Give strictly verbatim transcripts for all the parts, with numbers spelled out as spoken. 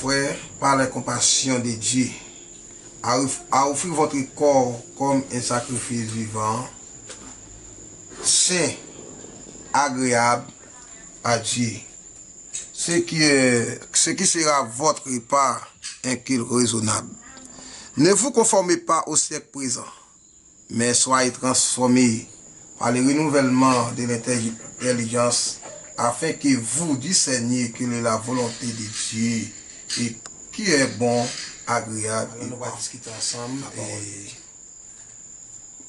Frères, par la compassion de Dieu, à, à offrir votre corps comme un sacrifice vivant, saint, agréable à Dieu, ce qui est, ce qui sera votre repas, un culte raisonnable. Ne vous conformez pas au siècle présent, mais soyez transformés par le renouvellement de l'intelligence, afin que vous discerniez quelle est la volonté de Dieu et qui est bon, agréable et parfait. Alò, nou va diskite ansanm e,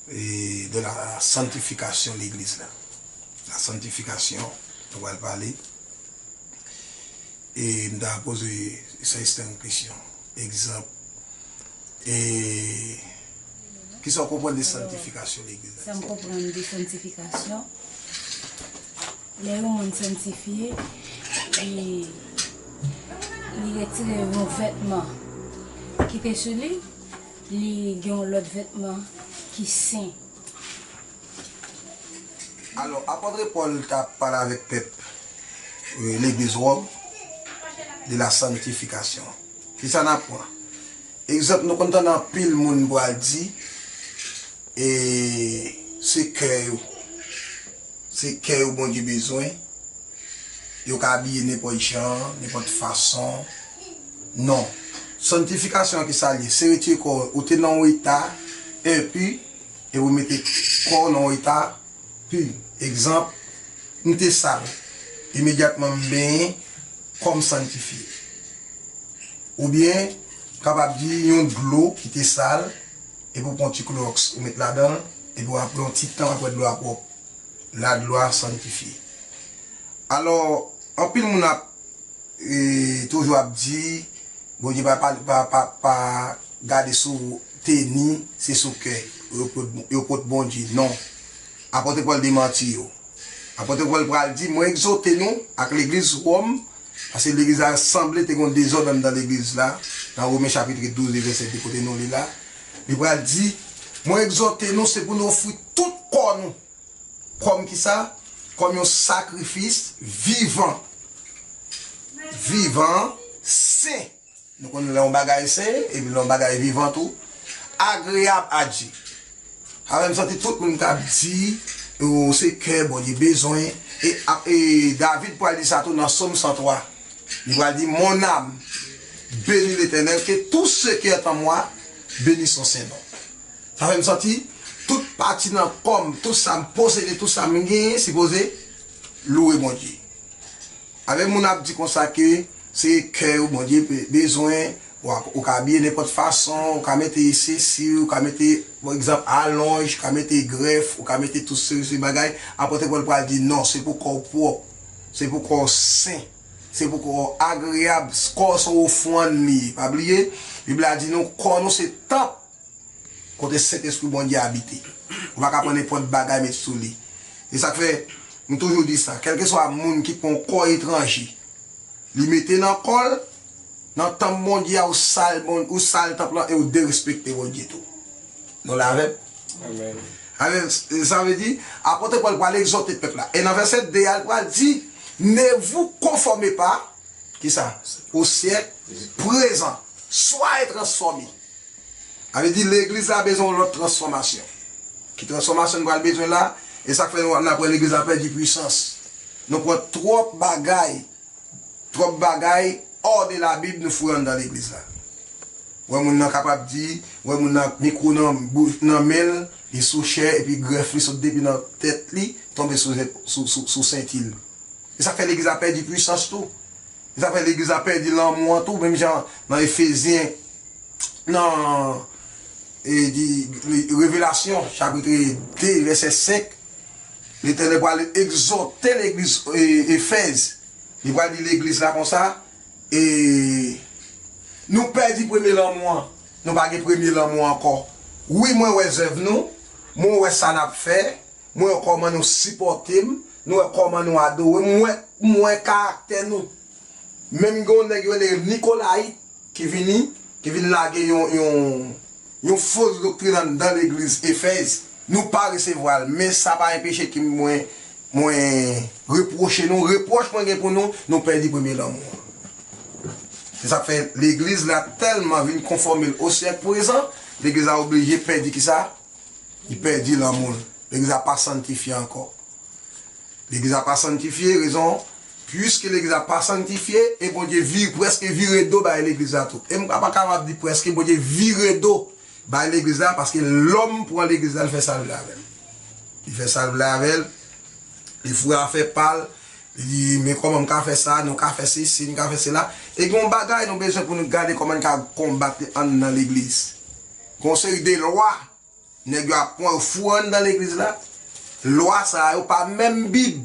e de la santifikasyon legliz la. La santifikasyon, nou pral pale. E m ta poze Saïstan yon kesyon. Egzanp, e kisa w konprann de santifikasyon legliz la? Sa m konprann de santifikasyon, lè yon moun santifye, li, li retire yon vètman ki te sou li, li gen yon lòt vètman ki sen. Alò, apòt Pòl t ap pale avèk pèp, e, legliz Wòm de la santifikasyon. Kisa n aprann? Egzanp, nou konn tande anpil moun pral di, e, se kè yo. Se kè yo Bondye bezwen. Yo ka abiye nenpòt jan, nenpòt fason. Non. Santifikasyon an ki sa l ye? Se retire kò w, ou te nan yon eta enpi, e ou mete kò w nan yon eta pi. Egzanp, m te sal. Imedyatman m benyen, kò m santifye. Oubyen, kapab di yon dlo ki te sal, epi w pran ti klowòks ou met ladan l, epi w ap pran yon ti tan, w ap wè dlo a pwòp. La dlo a santifye. Alò, anpil moun ap, e, toujou ap di, Bondye pa, pa, pa, pa, pa gade sou teni, se sou kè. Yo pot, yo pot Bondye. Non. Apòt Pòl demanti yo. Apòt Pòl pral di, mwen egzòte nou ak legliz Wòm, paske legliz la sanble te gen dezòd anndan legliz la, nan Women chapit douz e vèsè de kote nou li la. Li pral di, mwen egzòte nou, se pou nou ofri tout kò nou. Kòm kisa? Kòm yon sakrifis vivan. Vivan, sen. Nou konn lè yon bagay sen, epi lè yon bagay vivan tou. Agreyab a Dye. Sa fè m santi tout moun k ap di, yo, se kè Bondye bezwen. E, e David pral di sa tou nan Sòm san twa. Li pral di, mon âme, bénis l'Éternel, que tout ce qui est en moi bénisse son saint nom. Sa fè m santi tout pati nan kò m, tout sa m posede, tout sa m genyen, sipoze louwe Bondye. Avèk moun ap di konsa ke se kè yo Bondye pe-, bezwen, ou a, ou ka abiye nenpòt fason, ou ka mete sesi, ou ka mete, pa egzanp, alonj, ou ka mete grèf, ou ka mete tout seri de bagay, apre Pòl pral di, non, se pou kò w pwòp, se pou kò w sen, se pou kò w agreyab, kò w se yon ofrann li ye. Pa bliye, Bib la di nou, kò nou se tanp kote Sentespri Bondye abite. Ou pa ka pran nenpòt bagay met sou li. E sa k fè, m toujou di sa, kèlkeswa moun ki pran yon kò etranje, li mete nan kò l, nan tanp Bondye a, ou sal Bon-, ou sal tanp lan e ou derespekte Bondye tou. Nou la avè m? Amèn. Amèn. Sa vle di, apot Pòl pral egzòte pèp la. E nan vèsè de a, l pral di, ne vous conformez pas, kisa? Au siècle présent. Soyez transformés. Sa vle di legliz la bezwen yon lòt transfòmasyon. Ki transfòmasyon nou pral bezwen la? E sa k fè nou, n ap wè legliz la pèdi pwisans. Nou pran twòp bagay, twòp bagay hors de la Bible nou foure anndan legliz la. Wè moun nan kapab di, wè moun nan mikwo nan bouch, nan men l, li sou chè, epi grèf li sot depi nan tèt li, tonbe sou, sou, sou, sou senti l. E sa k fè legliz la pèdi pwisans tou. E sa k fè legliz la pèdi lanmou an tou, menm jan nan Efezyen, nan, e, di, li, Revelasyon, chapit de, vèsè senk, Letènèl pral egzòte legliz, e, Efèz. Li pral di legliz la konsa, e, nou pèdi premye lanmou an. Nou pa gen premye lanmou ankò. Wi, mwen wè zèv nou, mwen wè sa n ap fè, mwen wè kòman nou sipòte m, nou wè kòman nou adore m, mwen, mwen karaktè nou. Menm gen yon nèg yo rele Nikolayit ki vini, ki vin lage yon, yon, yon fos doktrin anndan legliz Efèz. Nou pa resevwa l, men sa pa enpeche ke mwen, mwen repwoche nou. Repwòch mwen gen pou nou, nou pèdi premye lanmou an. Sa fè legliz la tèlman vin konfòme l o syèk prezan, legliz la oblije pèdi kisa? Li pèdi lanmou l. Legliz la pa santifye ankò. Legliz la pa santifye, rezon, piske legliz la pa santifye, e Bondye vi-, prèske vire do bay legliz la tou. E m pa, pa kapab di prèske Bondye vire do bay legliz la, paske lòm pran legliz la, li fè sa l vle avè l. Li fè sa l vle avè l, li foure afè pa l, li di, "Men kòman m ka fè sa, nou ka fè sesi, nou ka fè sela." E gen yon bagay nou bezwen pou nou gade kòman n ka konbat li anndan legliz. Gen yon seri de lwa nèg yo ap pran yo foure anndan legliz la. Lwa sa yo pa menm Bib.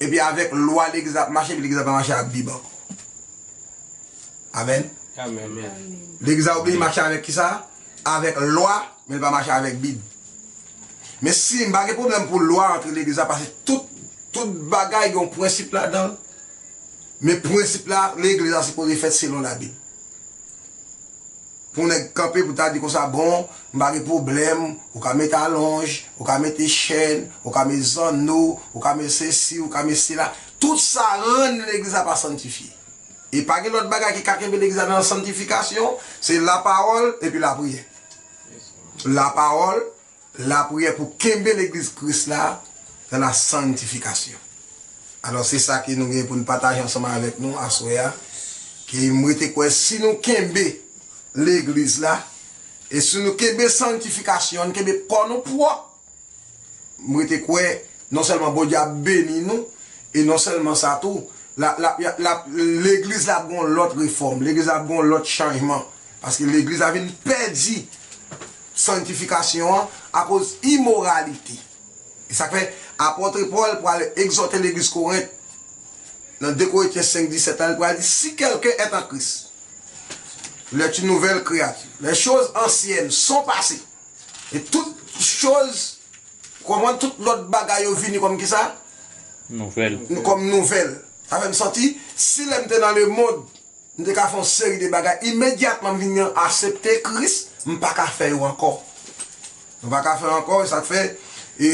Epi avèk lwa legliz la ap mache, epi legliz la pa mache ak Bib ankò. Amèn. Amèn. Legliz la oblije mache avèk kisa? Avèk lwa, men l pa mache avèk Bib. Men si m pa gen pwoblèm pou lwa antre legliz la, paske tout, tout bagay gen yon prensip ladan l. Men prensip la, legliz la sipoze fèt selon Labib. Pou nèg kanpe pou ta di konsa, "Bon, m pa gen pwoblèm, ou ka mete alonj, ou ka mete chèn, ou ka mete zanno, ou ka mete sesi, ou ka mete sela." Tout sa rann legliz la pa santifye. E pa gen lòt bagay ki ka kenbe legliz la nan santifikasyon, se lapawòl epi lapriyè. Lapawòl, lapriyè pou kenbe legliz Kris la dans la sanctification. Alò, se sa ke nou gen pou n pataje ansanm avèk nou aswè a, ke m rete kwè si nou kenbe legliz la, e si nou kenbe sanktifikasyon, nou kenbe kò nou pwòp, m rete kwè non sèlman Bondye ap beni nou, e non sèlman sa tou, la, la, la, la, legliz la ap gen yon lòt refòm, legliz la ap gen yon lòt chanjman, paske legliz la vin pèdi sanktifikasyon an akoz imoralite. E sa k fè apòt Pòl pral egzòte legliz Korent nan de Korentyen senk disèt la, li pral di, "Si quelqu'un est en Christ, il est une nouvelle créature. Les choses anciennes sont passées. Et toutes choses," konprann, tout lòt bagay yo vini kòm kisa? Nouvèl. Kòm nouvèl. Sa fè m santi, si lè m te nan lemonn, m te ka fè yon seri de bagay. Imedyatman m vin aksepte Kris, m pa ka fè yo ankò. M pa ka fè yo ankò, e sa k fè, e,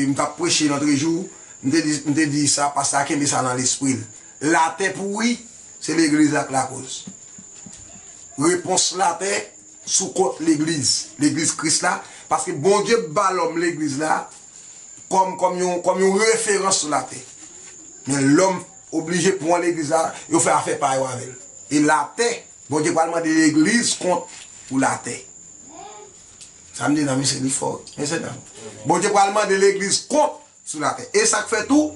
m t ap preche lòtrejou, m te di, m te di sa, pastè a kenbe sa nan lespri l. Latè pouri, se legliz la k lakòz. Repons latè sou kont legliz, legliz Kris la, paske Bondye ba lòm legliz la, kòm, kòm yon, kòm yon referans sou latè. Men lòm oblije pran legliz la, yo fè afè pa yo avè l. E latè, Bondye pral mande legliz kont pou latè. Sa m di nan misye li fò, mesye dam. Bondye pral mande legliz kont sou latè. E sa k fè tou,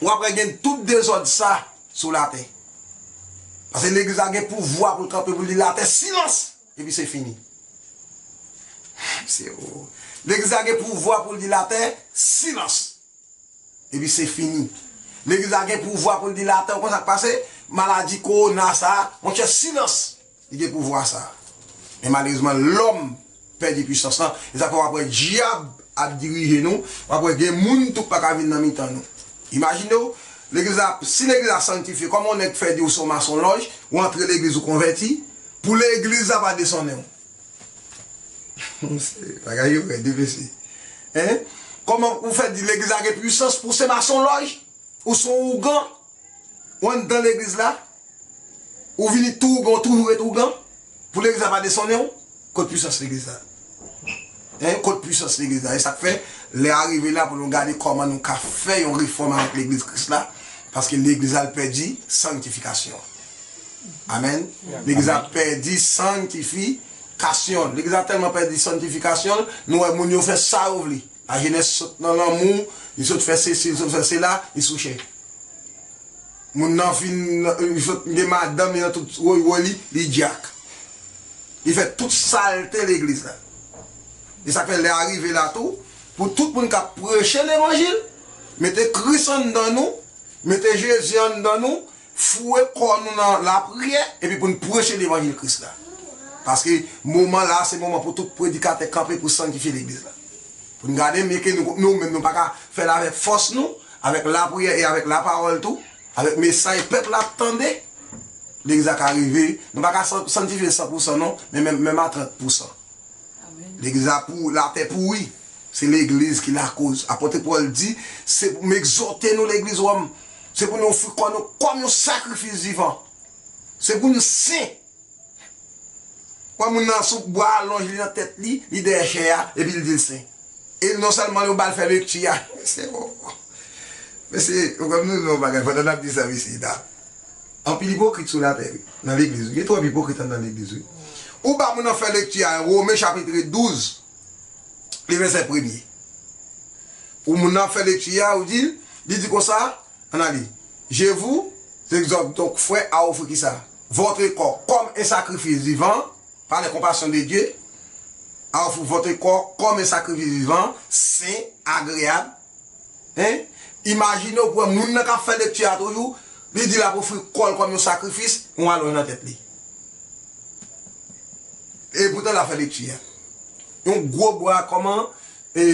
w ap wè gen tout dezòd sa sou latè. Paske legliz la gen pouvwa pou l kanpe pou l di latè silans, epi se fini. Se, o. Legliz la gen pouvwa pou l di latè silans, epi se fini. Legliz la gen pouvwa pou l di latè, ou konn sa k pase? Maladi kowona sa, monchè, silans. Li gen pouvwa sa. Men malerezman, lòm pèdi pwisans lan. E sa fè w ap wè dyab ap dirije nou. W ap wè gen moun tou k pa ka vin nan mitan nou. Imajine w, legliz la, si legliz la sanktifye, kòman yon nèg fè di w se yon masonlòj, ou antre legliz ou konvèti, pou legliz la pa desonnen w? Bagay yo rèd wi mesye. Hein? Kòman ou fè di legliz la gen pwisans pou se masonlòj? Ou se yon ougan? Ou anndan legliz la? Ou vini tou ougan, ou toujou ret ougan? Pou legliz la pa desonnen w? Kot pwisans legliz la? Hein? Kot pwisans legliz la? E sa k fè, lè a rive la pou nou gade kòman nou ka fè yon refòm avèk legliz Kris la, paske legliz la l pèdi sanktifikasyon. Amèn. Legliz la pèdi sanktifikasyon. Legliz la tèlman pèdi sanktifikasyon, nou wè moun yo fè sa yo vle. Lajenès sot nan lanmou, li sot fè sesi, li sot fè sela, li sou chè. Moun nan fin, li sot gen madanm li nan tout woy woy li, li dyak. Li fè tout salte legliz la. E sa k fè lè a rive la tou, pou tout moun k ap preche levanjil, mete Kris anndan nou, mete Jezi anndan nou, foure kò nou nan lapriyè, epi pou n preche levanjil Kris la. Paske moman la, se moman pou tout predikatè kanpe pou sanktifye legliz la. Pou n gade, men ke nou, nou menm, nou pa ka fè l avèk fòs nou, avèk lapriyè e avèk lapawòl tou, avèk mesaj pèp la ap tande, legliz la ka rive, nou pa ka san-, sanktifye l san pousan non, men menm, menm a trant pousan. Legliz la pou, latè pouri. Se legliz ki lakoz. Apot Pòl di, se pou m egzòte nou, legliz Wòm. Se pou nou ofri kò nou kòm yon sakrifis vivan. Se pou nou sen. Wè moun nan sou bwa alonj li nan tèt li, li dèyè chè a, epi l di l sen. E non sèlman yo ba l fè lekti a. Mesye, o, mesye, ou konn nou, nou bagay, pandan n ap di sa, mesye, ta. Anpil ipokrit sou latè, wi, nan legliz, wi. Gen twòp ipokrit anndan legliz, wi. Ou ba moun nan fè lekti a, Women chapit douz, le vèsè premye. Ou moun nan ap fè lekti a, ou di l, li di konsa, ann ale. Je vous exhorte donc, frères, à offrir kisa? Votre corps comme un sacrifice vivant, par les compassions de Dieu, à offrir votre corps comme un sacrifice vivant, saint, agréable. Hein? Imajine w pran moun nan k ap fè lekti a toujou, li di l ap ofri kò l kòm yon sakrifis, yon alonj nan tèt li. E poutan l ap fè lekti a. Yon gwo bwa kòman, e,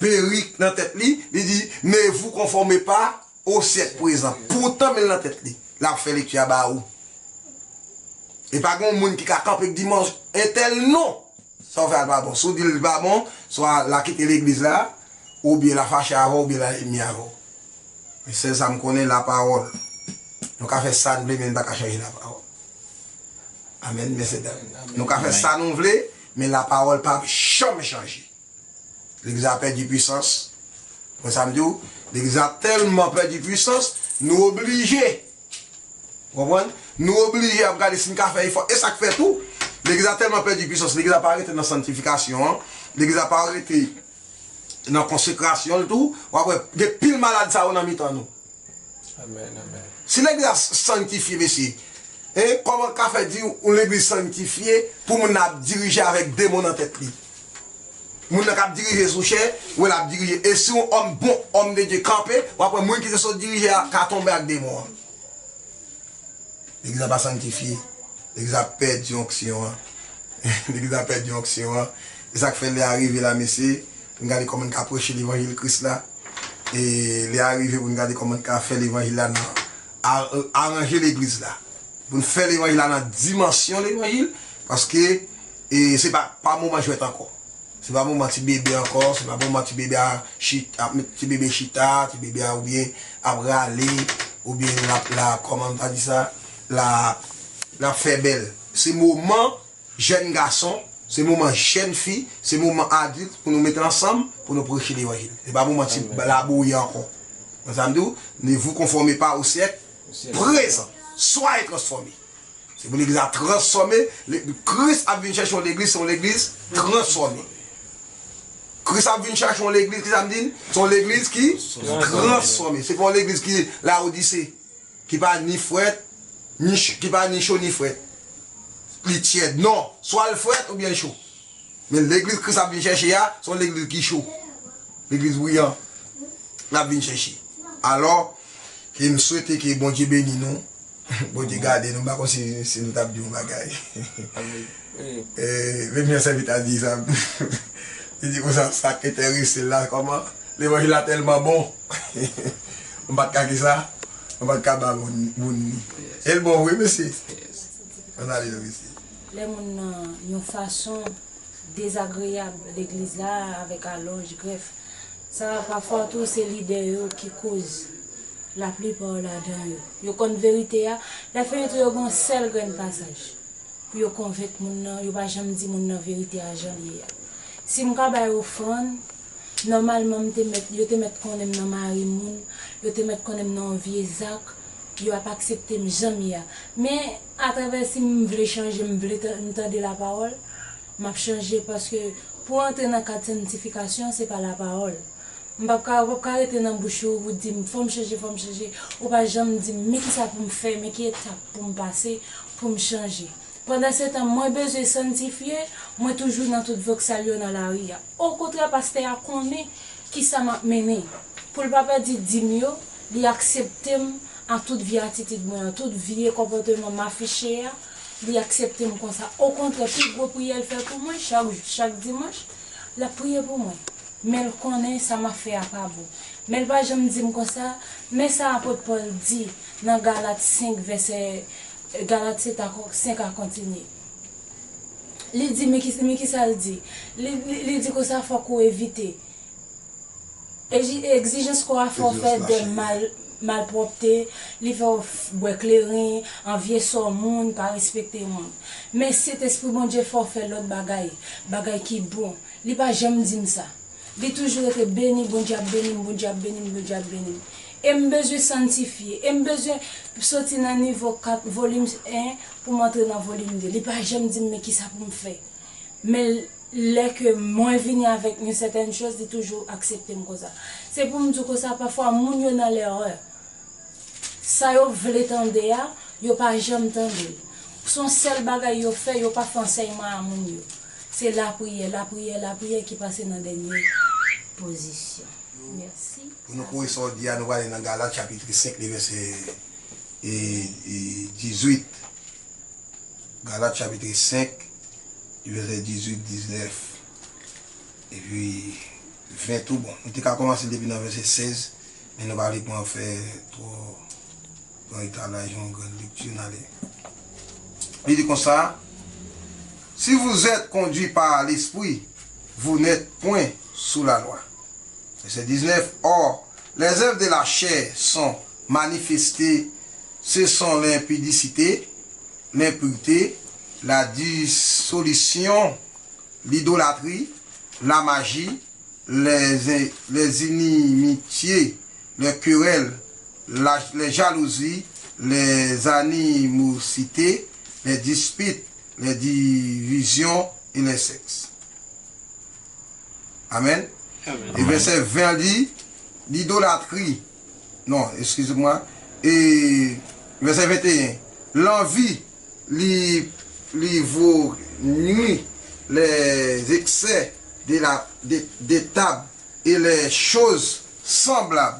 perik nan tèt li, li di, ne vous conformez pas au siècle présent. Poutan men l nan tèt li. L ap fè lekti a ba ou. E pa gen yon moun ki ka kanpe k di, "Mwen, entèl non. Sa w fè a pa bon." Si w di l pa bon, swa l a kite legliz la, oubyen l a fache avè w, oubyen l a enmi avè w. Men sèl sa m konnen, lapawòl. Nou ka fè sa n vle, men n pa ka chanje lapawòl. Amèn, mesye dam. Nou ka fè sa nou vle, men lapawòl p ap janm chanje. Legliz la pèdi pwisans. Konn sa m di w, legliz la tèlman pèdi pwisans, nou oblije. Ou konprann? Nou oblije ap gade si n ka fè efò. E sa k fè tou, legliz la tèlman pèdi pwisans, legliz la pa rete nan sanntifikasyon an, legliz la pa rete nan konsekrasyon l tou. W ap wè, gen pil malad sa yo nan mitan nou. Amèn, amèn. Si legliz la sanktifye, mesye, e kòman ka fè di yon legliz sanktifye pou moun nan ap dirije avèk demon nan tèt li? Moun nan k ap dirije sou chè, wè l ap dirije. E si yon òm bon, òm de Dye kanpe, w ap wè moun ki te sot dirije a ka tonbe ak demon an. Legliz la pa sanktifye. Legliz la pèdi onksyon an. Legliz la pèdi onksyon an. E sa k fè lè a rive la, mesye, pou n gade kòman n ka preche levanjil Kris la. E lè a rive pou n gade kòman n ka fè levanjil la nan a-, aranje legliz la. Pou n fè levanjil la nan dimansyon levanjil, paske, e, se pa, pa moman jwèt ankò. Se pa moman ti bebe ankò, se pa moman ti bebe a chit-, ap met ti bebe chita, ti bebe a oubyen ap rale, oubyen l ap, l ap, kòman m ta di sa, l ap, l ap fè bèl. Se moman jèn gason, se moman jèn fi, se moman adilt pou nou mete ansanm, pou nou preche levanjil. Se pa moman ti labouyi ankò. Konn sa m di w, ne vous conformez pas au siècle présent. Soyez transformés. Se pou legliz la transfòme. Le-, Kris ap vin chèche yon legliz, se yon legliz transfòme. Kris ap vin chèche yon legliz, ki sa m di n? Se yon legliz ki transfòme. Se pa yon legliz ki Lawodise, ki pa ni frèt, ni ch-, ki pa ni cho ni frèt. Li tyèd. Non, swa l frèt oubyen l cho. Men legliz Kris ap vin chèche a, se yon legliz ki cho. Legliz briyan, l ap vin chèche. Alò, ke m swete ke Bondye beni nou. Bondye gade nou, m pa konn si, si nou t ap di yon bagay. Amèn. Wi. E, menm jan sèvitè a di sa, li di konsa, sa k enterese l la, kòman? Levanjil la tèlman bon. M pa t ka kisa? M pa t ka ba moun, moun li. Yes. E l bon vre, mesye. Yes. Ann ale non, mesye. Lè moun nan yon fason dezagreyab legliz la avèk alonj, grèf. Sa pafwa tou se lidè yo ki koz laplipa ladan yo. Yo konn verite a, lè fini tou yo gen yon sèl grenn pasaj pou yo konvenk moun nan, yo pa janm di moun nan verite a jan l ye a. Si m ka bay ofrann, nòmalman m te mèt, yo te mèt konnen m nan mari moun, yo te mèt konnen m nan yon vye zak, yo ap aksepte m jan m ye a. Men atravè si m vle chanje, m vle tan-, m tande lapawòl, m ap chanje paske pou antre nan kad sanntifikasyon, se pa lapawòl. M p ap ka, w p ap ka rete nan bouch ou, ou di m, "Fò m chanje, fò m chanje." Ou pa janm di m, "Men kisa pou m fè, men ki etap pou m pase, pou m chanje." Pandansetan, mwen bezwen sanntifye, mwen toujou nan tout voksal yo nan lari a. Okontrè, pastè a konnen kisa m ap mennen. Pou l pa pèdi dim yo, li aksepte m ak tout vye atitid mwen an, tout vye konpòteman m afiche a, li aksepte m konsa. Okontrè, pi gwo priyè l fè pou mwen, chak, chak dimanch, l ap priye pou mwen. Men l konnen sa m ap fè a pa bon. Men l pa janm di m konsa, men sa apot Pòl di nan Galat senk, vèsè, Galat sèt a kon-, senk a kontinye. Li di, men ki, men kisa l di? Li, li, li di konsa, fòk ou evite. Eji-, egzijans kò a fè w fè de mal, malpwòpte, li fè w f- bwè kleren, anvye sò moun, pa respekte moun. Men Sentespri Bondye fè w fè lòt bagay, bagay ki bon. Li pa janm di m sa. Li toujou rete beni, Bondye ap beni m, Bondye ap beni m, Bondye ap beni m. E m bezwen sanntifye, e m bezwen soti nan nivo kat, volim en, pou m antre nan volim de. Li pa janm di m men kisa pou m fè. Men lè ke mwen vini avèk yon sètèn choz, li toujou aksepte m konsa. Se pou m di w konsa, pafwa moun yo nan lèrè. Sa yo vle tande a, yo pa janm tande l. Se yon sèl bagay yo fè, yo pa fè ansèyman a moun yo. Se lapriyè, lapriyè, lapriyè ki pase nan dènye pozisyon. Mèsi. Pou nou kore sa w di a, nou prale nan Galat chapit senk, li vèsè e, e, dizuit. Galat chapit senk, vèsè dizuit, diznèf, epi ven tou. Bon, nou te ka kòmanse depi nan vèsè sèz, men nou pa vle pran fè twò pran etalaj yon grann lekti, n ale. Li di konsa, si vous êtes conduits par l'Esprit, vous n'êtes point sous la loi. Verset dix-neuf, or, les œuvres de la chair sont manifestées, ce sont l'impudicité, l'impureté, la dissolution, l'idolâtrie, la magie, les, les inimitiés, les querelles, la, les jalousies, les animosités, les disputes, les divisions et les sexe. Amen. Amen. E vèsè ven an di, lidolatri. Non, excusez-moi. E vèsè venteyen, lanvi, li, li vo nwi, les excès de la, de, de table et les choses semblables.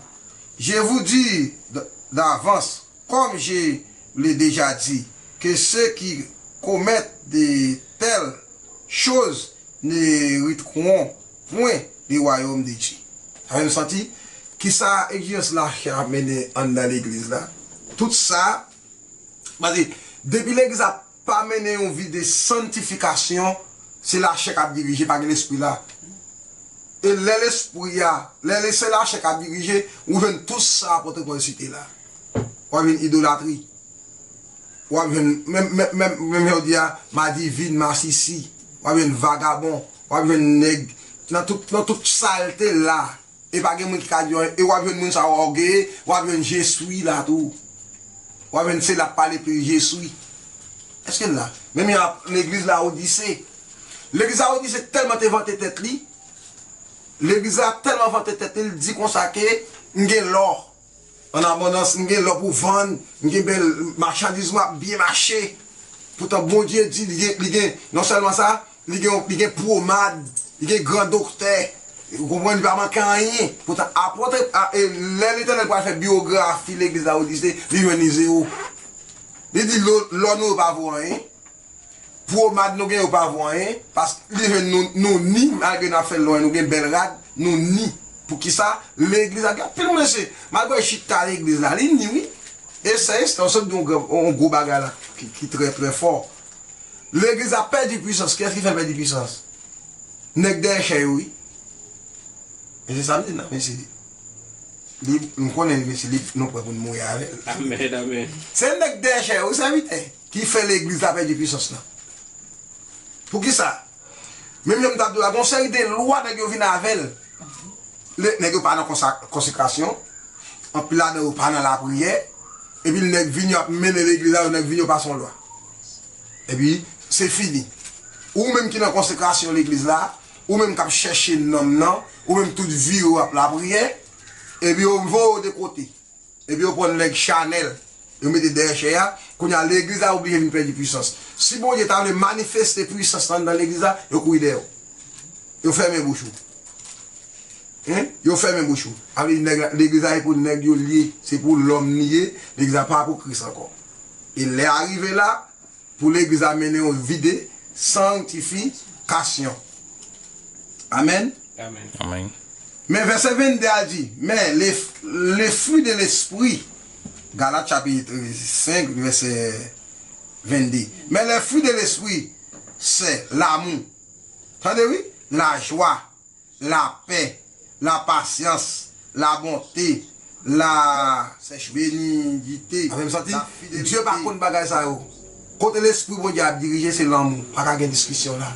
Je vous dis d- d'avance, comme je l'ai déjà dit, que ceux qui commettent de telles choses n'hériteront point le royaume de Dieu. Sa fè nou santi kisa egzijans lachè ap mennen anndan legliz la. Tout sa, paske depi legliz la pa mennen yon vi de santifikasyon, se lachè k ap dirije, pa gen lespri la. E lè lespri a, lè se lachè k ap dirije, ou jwenn tout sa apot Pòl site la. W ap jwenn idolatri. W ap jwenn, menm, menm, menm, menm jan w di a, madivin, masisi. W ap jwenn vagabon. W ap jwenn nèg nan tout, nan tout salte la. E pa gen moun ki ka di anyen. E w ap jwenn moun sa yo ògeye. W ap jwenn jeswi la tou. W ap jwenn se l ap pale plis jeswi. Èske l la? Menm jan legliz Lawodise. Legliz Lawodise tèlman te vante tèt li. Legliz la tèlman vante tèt li, li di konsa ke m gen lò. An abondans, m gen lò pou vann, m gen bèl machandiz mwen ap byen mache. Poutan Bondye di li gen, li gen, non sèlman sa, li gen, li gen pwomad, li gen gran doktè. Ou konprann, li pa manke anyen. Poutan apot, a, e lè Letènèl pral fè biyografi legliz Lawodise, li jwenn li zewo. Li di lò, lò nou yo pa vo anyen. Pwomad nou gen yo pa vo anyen, paske li jwenn nou, nou ni, malgre n ap fè l lwen, nou gen bèl rad, nou ni. Poukisa? Legliz la gen anpil moun, mesye. Malgre chita legliz la, li ni, wi. E sèyè, se yon sòt de yon gran, yon gwo bagay la, ki, ki trè, trè fò. Legliz la pèdi pwisans. Kiyès ki fè l pèdi pwisans? Nèg dèyè chè yo, wi. E se sa m di, non, mesye. Li, m konnen, mesye, li, nou prè pou n mouri avè l. Amèn, amèn. Se nèg dèyè chè yo, wi, sèvitè, ki fè legliz la pèdi pwisans lan. Poukisa? Menm jan m t ap di w la, gen yon seri de lwa nèg yo vin avè l. Le, nèg yo pa nan konsa-, konsekrasyon. Anpil ladan yo pa nan lapriyè. Epi nèg vini, yo ap mennen legliz la, yo nèg vini, yo pase yon lwa. Epi, se fini. Ou menm ki nan konsekrasyon legliz la, ou menm k ap chèche nonm nan, ou menm tout vi w ap lapriyè, epi yo voye w de kote. Epi yo pran nèg chanèl, yo mete dèyè chè a, kounye a legliz la oblije vin pèdi pwisans. Si Bondye ta vle manifeste pwisans lan nan legliz la, yo kouri dèyè w. Yo fèmen bouch ou. Hein? Yo fèmen bouch ou. Sa vle di nèg la, legliz la se pou nèg yo l ye, se pou lòm li ye, legliz la pa pou Kris ankò. E lè a rive la, pou legliz la mennen yon vi de sanktifikasyon. Amèn. Amèn. Amèn. Men vèsè vennde a di, men le, le fruit de l'esprit, Galat chapit senk, vèsè vennde. Men le fruit de l'esprit, c'est l'amour. Tande wi, lajwa, lapè, lapasyans, labonte, la bénidite, la fidélité. Dye pa konn bagay sa yo. Kote Lespri Bondye ap dirije, se lanmou. Pa ka gen diskisyon la.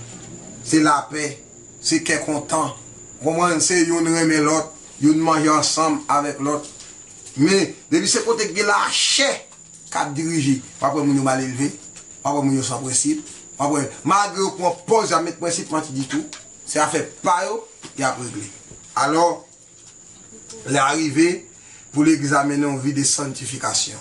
Se lapè, se kè kontan. Ou konprann? Se youn renmen lòt, youn manje ansanm avèk lòt. Men, depi se kote ki gen lachè k ap dirije, w ap wè moun yo mal elve, w ap wè moun yo san prensip, w ap wè, malgre yo pran pòz y ap met prensip, manti ditou, se afè pa yo, y ap regle. Alò, lè a rive pou legliz la mennen yon vi de santifikasyon.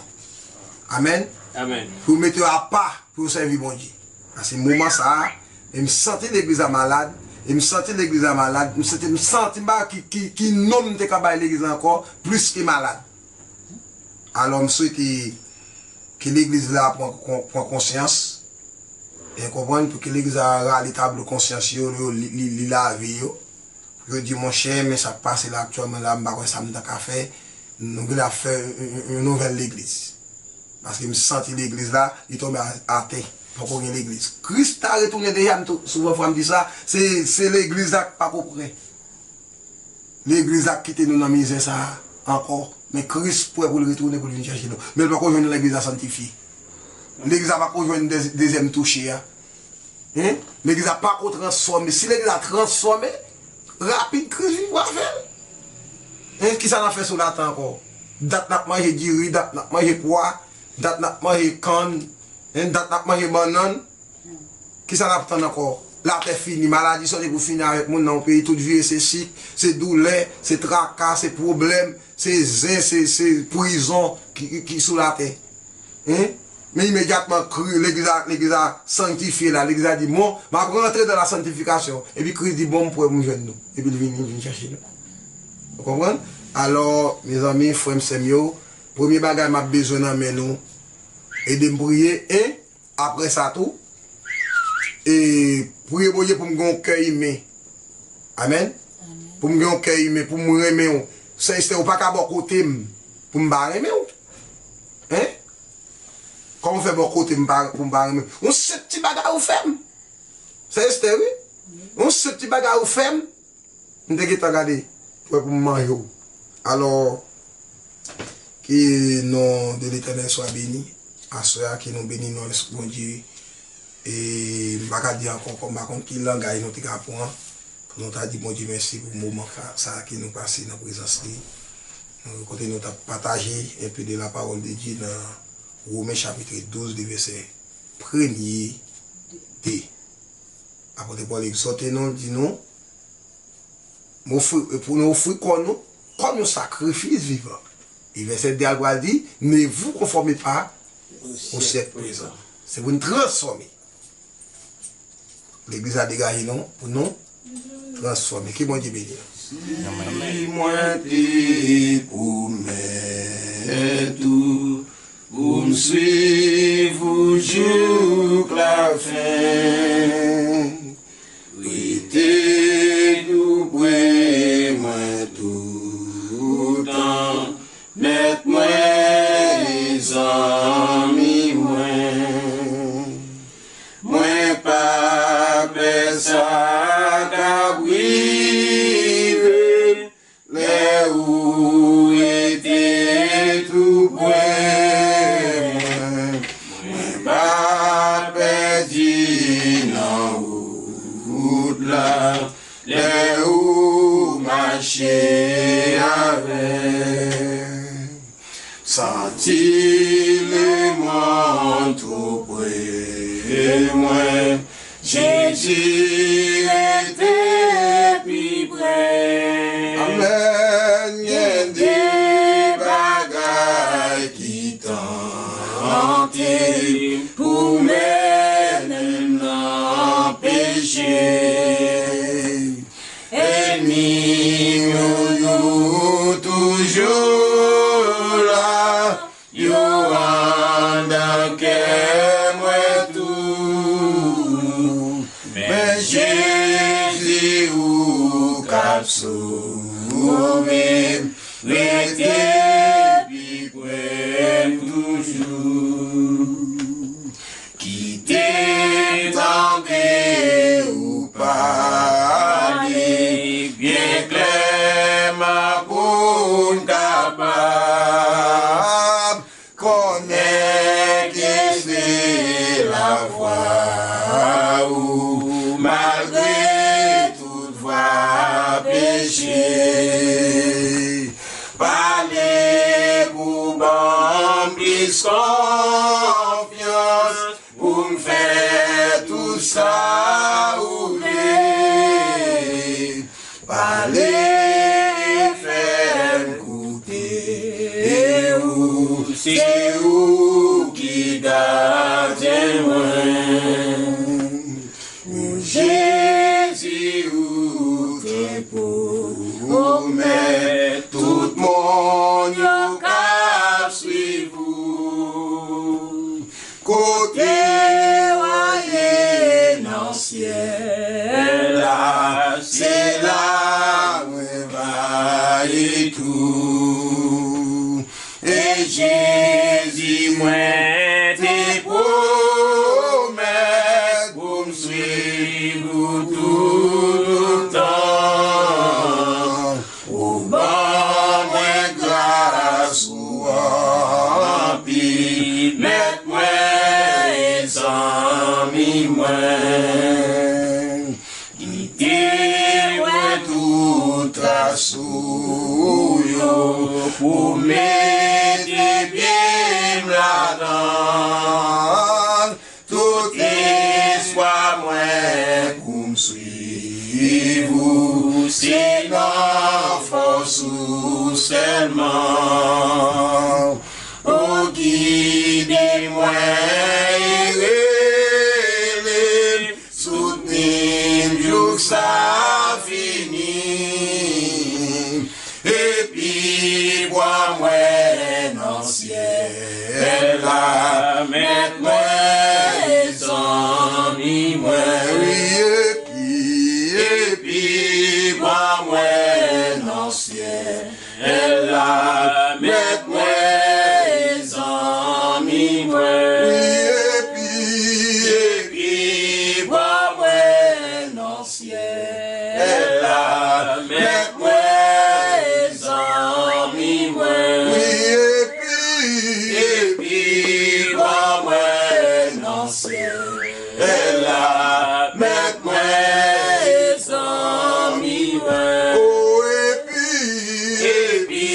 Amèn. Amèn. Pou yo mete yo apa pou yo sèvi Bondye. Paske moman sa a, e m santi legliz la malad, e m santi legliz la malad, m santi, m santi m pa ki, ki, ki non m te ka bay legliz la ankò, plis ke malad. Alò, m swete ke legliz la pran, pran, pran konsyans, e konprann, pou ke legliz la rale tablo konsyans yo, yo li, li, li lave yo. Pou yo di, monchè, men sa k pase la aktyèlman la, m pa kwè sa m ta ka fè. Nou genlè ap fè yon, yon, yon nouvèl legliz. Paske m santi legliz la, li tonbe a, atè. Poko gen legliz. Kris ta retounen deja, m tou, souvan fwa m di sa, se, se legliz la k pako prè. Legliz la k kite nou nan mizè sa a ankò. Men Kris prè pou l retounen, pou l vin chèche nou. Men l pako jwenn legliz la santifye. Legliz la pako jwenn de-, dezyèm touche a. Hein? Legliz la pako transfòme. Si legliz la transfòme, rapid Kris vin pou afè l. Hein? Kisa n ap fè sou latè ankò? Dat n ap manje diri, dat n ap manje pwa, dat n ap manje kann, hein? Dat n ap manje bannann. Kisa n ap tann ankò? Latè fini, maladi sòti pou fini avèk moun nan yon peyi, tout vire se sik, se doulè, se traka, se pwoblèm, se zen, se, se prizon ki, ki, ki sou latè. Hein? Men imedyatman, Kri-, legliz la, legliz la sanktifye la, legliz la di, bon, m ap rantre dan la sanktifikasyon. Epi Kris di, bon, m prè pou m jwenn nou. Epi l vini, l vin chèche nou. Ou konprann? Alò, mezanmi, frè m, sè m yo, premye bagay m ap bezwen nan men nou, ede m priye, e apre sa tou, e priye Bondye pou m gen yon kè imen. Amèn. Amèn. Pou m gen yon kè imen, pou m renmen w. Sè Estè, ou pa ka bò kote m pou m pa renmen w. Hein? Kòman w fè bò kote m pa, pou m pa renmen w? Yon senp ti bagay ou fè m. Sè Estè, wi. Yon senp ti bagay ou fè m. M te gentan gade, wè pou m manje w. Alò, ke non de Letènèl swa beni. Aswè a, ke nou beni non Lespri Bondye. E m pa ka di ankò, kòm m pa konn ki langaj nou te ka pran. Pou nou ta di Bondye mèsi pou moman ka, sa a ke nou pase nan prezans li. Nou, kote nou t ap pataje un peu de la parole de Dieu nan Women chapit douz, de vèsè premye, de. Apot Pòl egzòte nou, di nou, m ofri, pou nou ofri kò nou kòm yon sakrifis vivan. E vèsè de a l pral di, ne vous conformez pas au siècle présent. Se pou n transfòme. Legliz la degaje nou, pou nou transfòme. Ke Bondye beni nou. Si mwen te pwomèt ou, pou m swiv ou jouk lafen. Rete tou pre mwen toutan, Mèt mwen e zanmi mwen. Mwen pa pè sa k ap rive. Lè ou rete tou pre mwen, mwen pa pèdi nan wout la. Lè ou mache avè m, santi lemonn tou pre mwen. Jezi rete pi pre. Amèn. Gen de bagay ki tante m pou mennen m nan peche. Ènmi nou, nou toujou la. Yo anndan kè mwen tou. Men Jezi ou k ap sove m, rete pi pre m toujou. Kite m tande ou pale byen klèman pou n kapab Pale pou ban m plis konfyans, pou m fè tout sa ou vle. Pale, fè m koute ou, se ou ki gadyen mwen. O Jezi, ou te pwomèt tout moun yo k ap swiv ou. Kote w ale nan syèl la, se la mwen va ye tou. E Jezi, mwen te pwomèt pou m swiv ou toutan. Ou ban mwen gras ou anpil, Mèt mwen e zanmi mwen. Kite mwen tout tras ou yo, pou mete pye m ladan l. Tout espwa mwen pou m swiv ou, se nan fòs ou sèlman. Ou gide mwen e rele m, soutni m jouk sa fini. Epi pran mwen nan syèl la, Mèt mwen e zanmi mwen. Wi, epi, epi pran mwen nan syèl la, Mèt mwen e zanmi mwen. Wi, epi, epi pran mwen nan syèl la, Mèt mwen e zanmi mwen. Wi, epi, epi pran mwen nan syèl la, Mèt mwen e zanmi mwen. O, epi, epi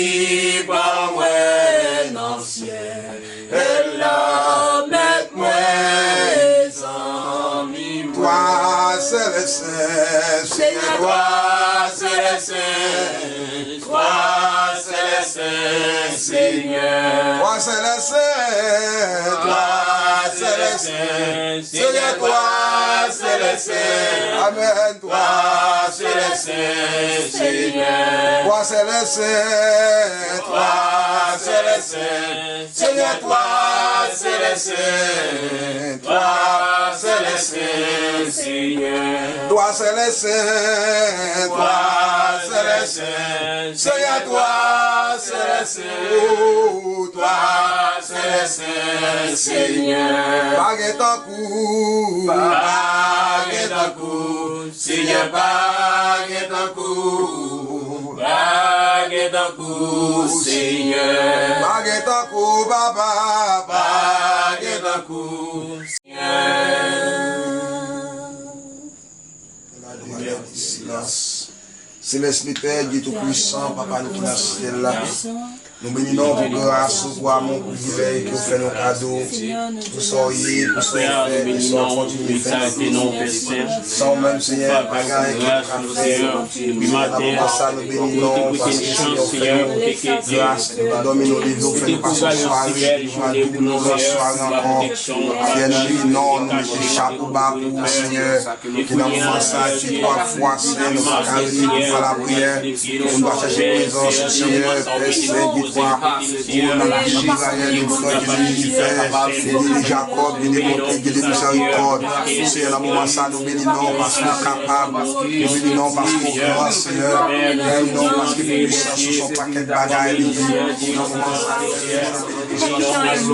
pran mwen nan syèl la, Mèt mwen e zanmi mwen. Twa sèl e sen, Senyè, twa sèl e sen, twa sèl e sen, Senyè. Twa sèl e sen, twa sèl e sen, Senyè, twa sèl e sen. Amèn. Twa sèl e sen, Senyè. Twa sèl e sen, twa sèl e sen, Senyè, twa sèl e sen, twa sèl e sen, Senyè. Twa sèl e sen, twa sèl e sen, Senyè, twa sèl e sen, o, twa sèl e sen, Senyè. Pa gen tankou, pa gen tankou, Senyè, pa gen tankou, pa gen tankou, Senyè. Pa gen tankou, Papa, pa gen tankou, Senyè. Silans. Selès Pè, Dye Toupisan, Papa nou ki nan syèl la. Nou beni non pou gras ou, pou amou, privilèj ke w fè nou kado, pou sa w ye, pou sa w fè, e sa w kontinye fè nan peyi. San ou menm, Senyè, pa gen anyen ki ta ka fè. Senyè, nan moman sa, nou beni non, paske, Senyè, ou fè nou gras, nou dòmi, nou leve, ou fè nou pase yon sware, yon jou a doub, yon lòt sware ankò. Fè nou beni non, nou mete chapo ba pou ou, Senyè. Ke nan moman sa, di twa fwa, Senyè, nou pa ka rele pou fè lapriyè, pou nou pa chache prezans ou, Senyè, Pè Sen, di twa, o nan Izrayèl, nou frè, Dye de linivè, Dye de Jakòb, Dye de bonte, Dye de mizerikòd. Senyè, nan moman sa, nou beni non, paske ou kapab, nou beni non, paske ou gran, Senyè, beni non, paske pisans ou se yon pakèt bagay li ye. Nan moman sa, nou beni non,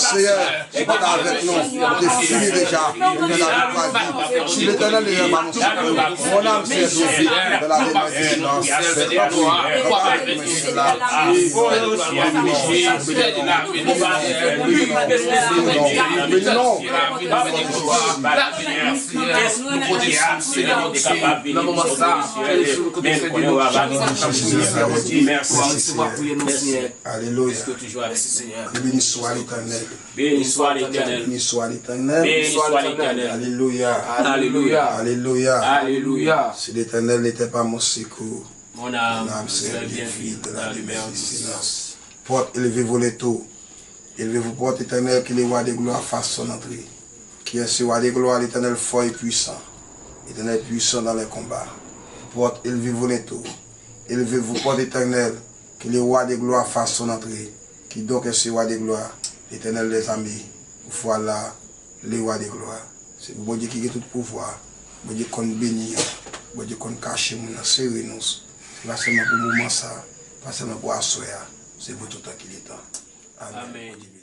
Seyè, ou pa t avèk nou, ou te fini deja. Ou te la viktwa di, si Letènèl ne rèd pa mon secours, mon âme se sauvée dans la détresse. Fè tanpri, kanpe avèk mwen sila. Beni non, beni non, beni non. Nan moman sa, ke jou nou kote Senyè nou chak nan resevwa priyè nou, Senyè. Alelouya. Mèsi, Senyè. Beni swa Letènèl. Beni swa Letènèl. Beni swa Letènèl. Beni swa Letènèl. Alelouya. Alelouya. Alelouya. Alelouya. Si Letènèl n'était pas mon secours, mon âme serait bien vide dans la demeure du silence. Pòt, eleve volè tou. Élevez-vous, portes éternelles, que le roi de gloire fasse son entrée. Qui est ce roi de gloire? L'Éternel fort et puissant. L'Éternel puissant dans les combats. Portes, élevez vos linteaux. Élevez-vous, portes éternelles, que le roi de gloire fasse son entrée. Qui donc est ce roi de gloire? L'Éternel des armées. Voilà le roi de gloire. Se pou Bondye ki gen tout pouvwa. Bondye konn beni an. Bondye konn kache moun nan. Se renons. Se pa sèlman pou moman sa. Pa sèlman pou aswè a. Se pou tout tan ki le tan. Amen. Amen. Bondye beni.